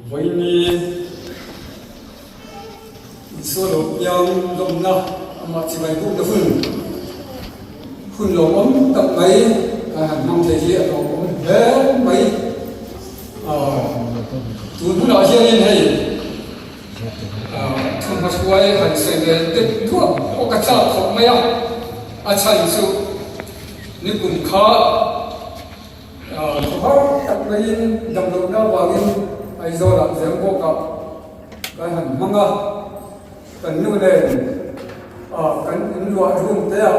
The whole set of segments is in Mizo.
Vawiini Isua lo piang lawmna amah chibai bukna hun hun lawmawm tak mai kan han hmang thei hi a lawmawm hle mai. Tun hunah hianin hei thuhmahruai han sawi ve deuh duah pawh ka chak khawp mai a, a chhan chu nikum kha Khawhar tak maiin damlohna avangin Aizawlah Zembawkah kan han hmang a, kan nu nen kan inluah room te ah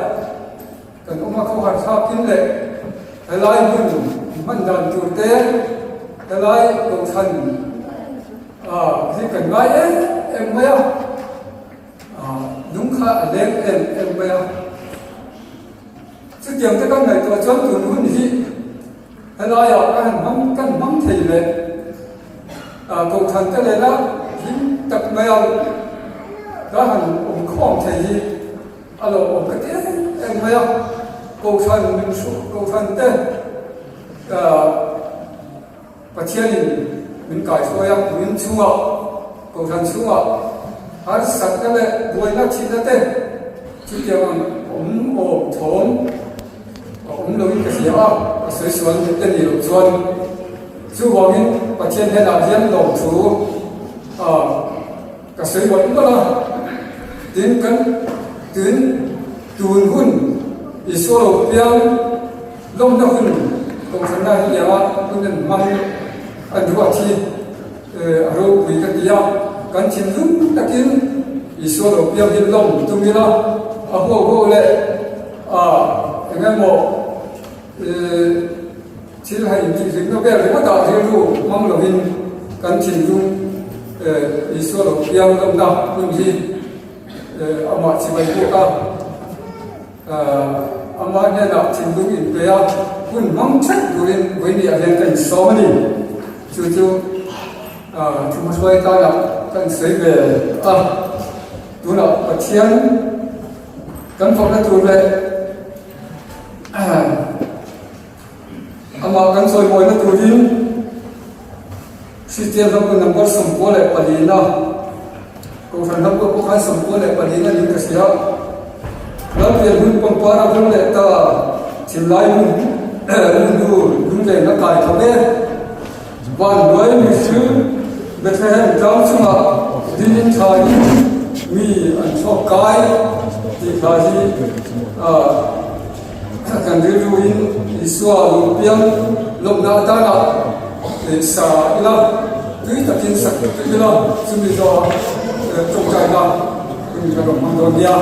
kan awm a, khawhar thlakin leh helai hmun hman dan tur te, helai kohhran hi kan ngai em em mai a, lung kha a leng em em mai a. Chutiang te kan ngaihtuah chuan tun hun hi helaiah ka han hmang kan hmang thei leh kohhran te lena hlim tak mai a ka han awm khawm thei hi a lo awm ka ti em em mai a, kohhran min hruh kohhran te Pathianin min kaihruai a, min chungah, Kohhran chungah harsatna leh buaina thihna te chutiang ang awm awm thawm a awm loin ka hria a, ka sawi sual te nih loh chuan chuvangin Pathian hnenah hian lawmthu a Ka sawi mawlh mawlh a, tin kan tin tun hun Isua lo piang lawmna hun kohhranna hi nia hun an hmang an ruat hi a ropui ka ti a, kan thinlung takin Isua lo piang hi lawm tum ila a huau huau leh a eng emaw Thil ha intihhlimna vel ringawt ah rilru hmang lovin kan thinlung Isua lo piang lohna hun hi amah chibai bawk a, amah hnenah thinlung inpe a hun hmang theuh turin vawinia hian ka insawm a ni. Chu chu thuhmahruai tanah ka insawi ve a, tunah Pathian kan fakna tur leh Amah kan chawimawina turin Kristian hlawkna number 94 Kohhran hlawkna pawh khan 94 niin ka hria. Lalpian hun pangpar a vawng leh ta, thinlai hun hnu lunglen a kai tho e. Van hnuai mihring Bethlehem tlang chungah dinin thlaiin mi an thlawk kai tih hla hi kan rilruin Isua lo piang lawmna atana sa ila, tui takin sak ila, chumi zawhah tawngtaina hun kan rawn hmang dawn nia.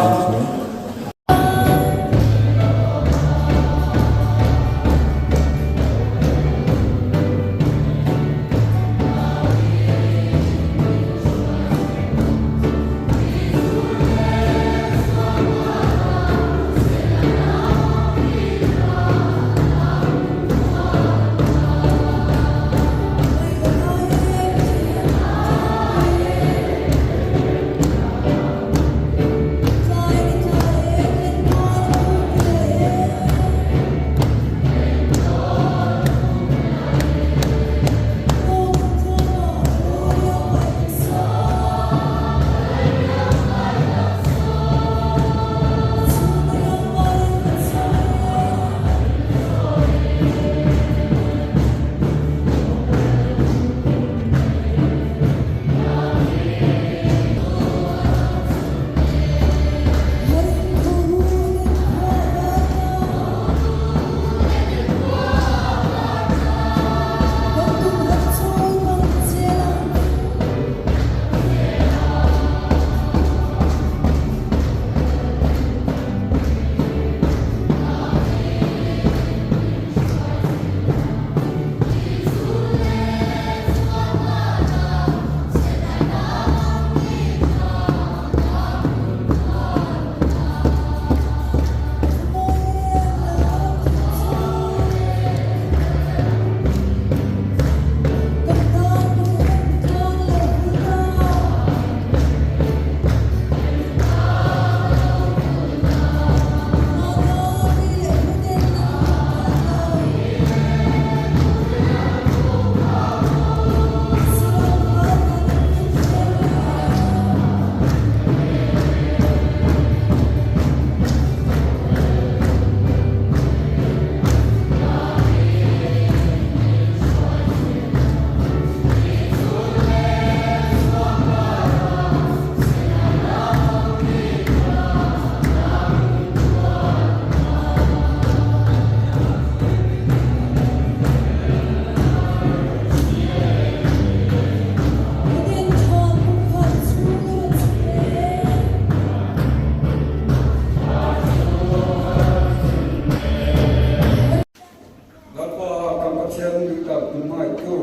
hlu tak min hmangaihtu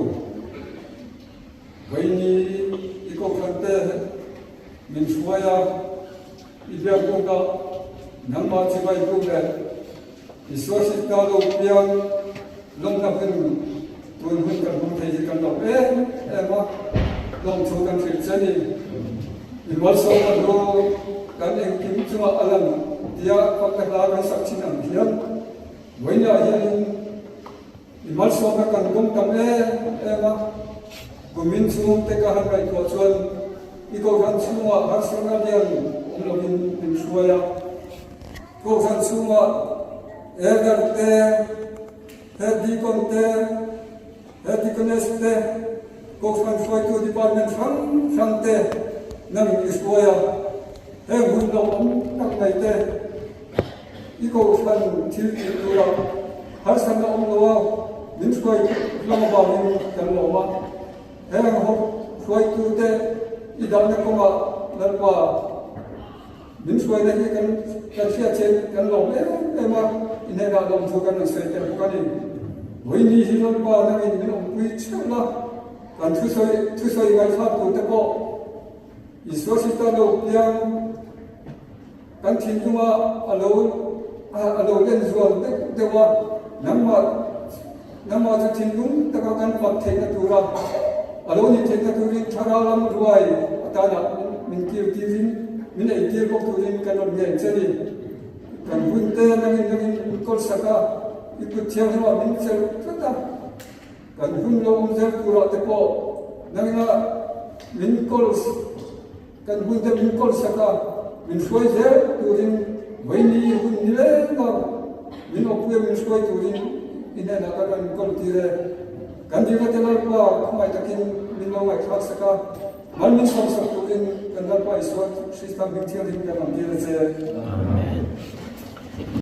Vawiini i kohhran te min hruai a, i biakbuk ah nangmah chibai buk leh Isua Hrista lo piang lawmna hun tun hun kan hmang thei hi kan lawm em em a, lawmthu kan hrilh che ni. I malsawmna hlu kan engkim chungah a lan tia fakna hla kan sak thin ang hian vawiinah hianin i malsawmna kan dawng tam em em a, kumin chhungte ka han ngaihtuah chuan i kohhran chhungah harsatna lian awm lovin min hruai a. Kohhran chhungah Elder te, Head Deacon te, Head Deaconess te, Kohhran hruaitu department hrang hrang te nang i hruai a, heng hun lawmawm tak mai te i Kohhran thil tih tura harsatna awm lo a min hruai hlawm avangin kan lawm a, heng hruaitu te i dahna kawngah Lalpa Min hruaina hi kan kan hriat chian kan lawm em em a, i hnenah lawmthu kan rawn sawi tel bawk a ni. Vawiini hi Lalpa nangin min awmpui theuh la, kan thusawi thusawi ngaihthlak tur te pawh Isua Krista lo piang kan thinlunga a lo a lo len zual deuh deuh a, nangmah nangmah chu thinlung taka kan fak theihna tura a lo nih theihna turin thlarau lam ruai atana min kir tirin min ei tir bawk turin kan rawn ngen che ni. Kan hun te nangin nangin min kawl sak a, i kut thianghlimah min chelh tlat a, kan hun lo awm zel turah te pawh nangina min kawl Kan hun te min kawl sak a, min hruai zel turin vawiini hun ni leng ang min awpui a min hruai turin i hnenah kan rawn kawl tir e. Kan dikna te Lalpa khawngaih takin min lo ngaihthlak sak a, mal min sawm sak turin kan Lalpa Isua Krista hming thianghlim kan rawn dil a che. Amen.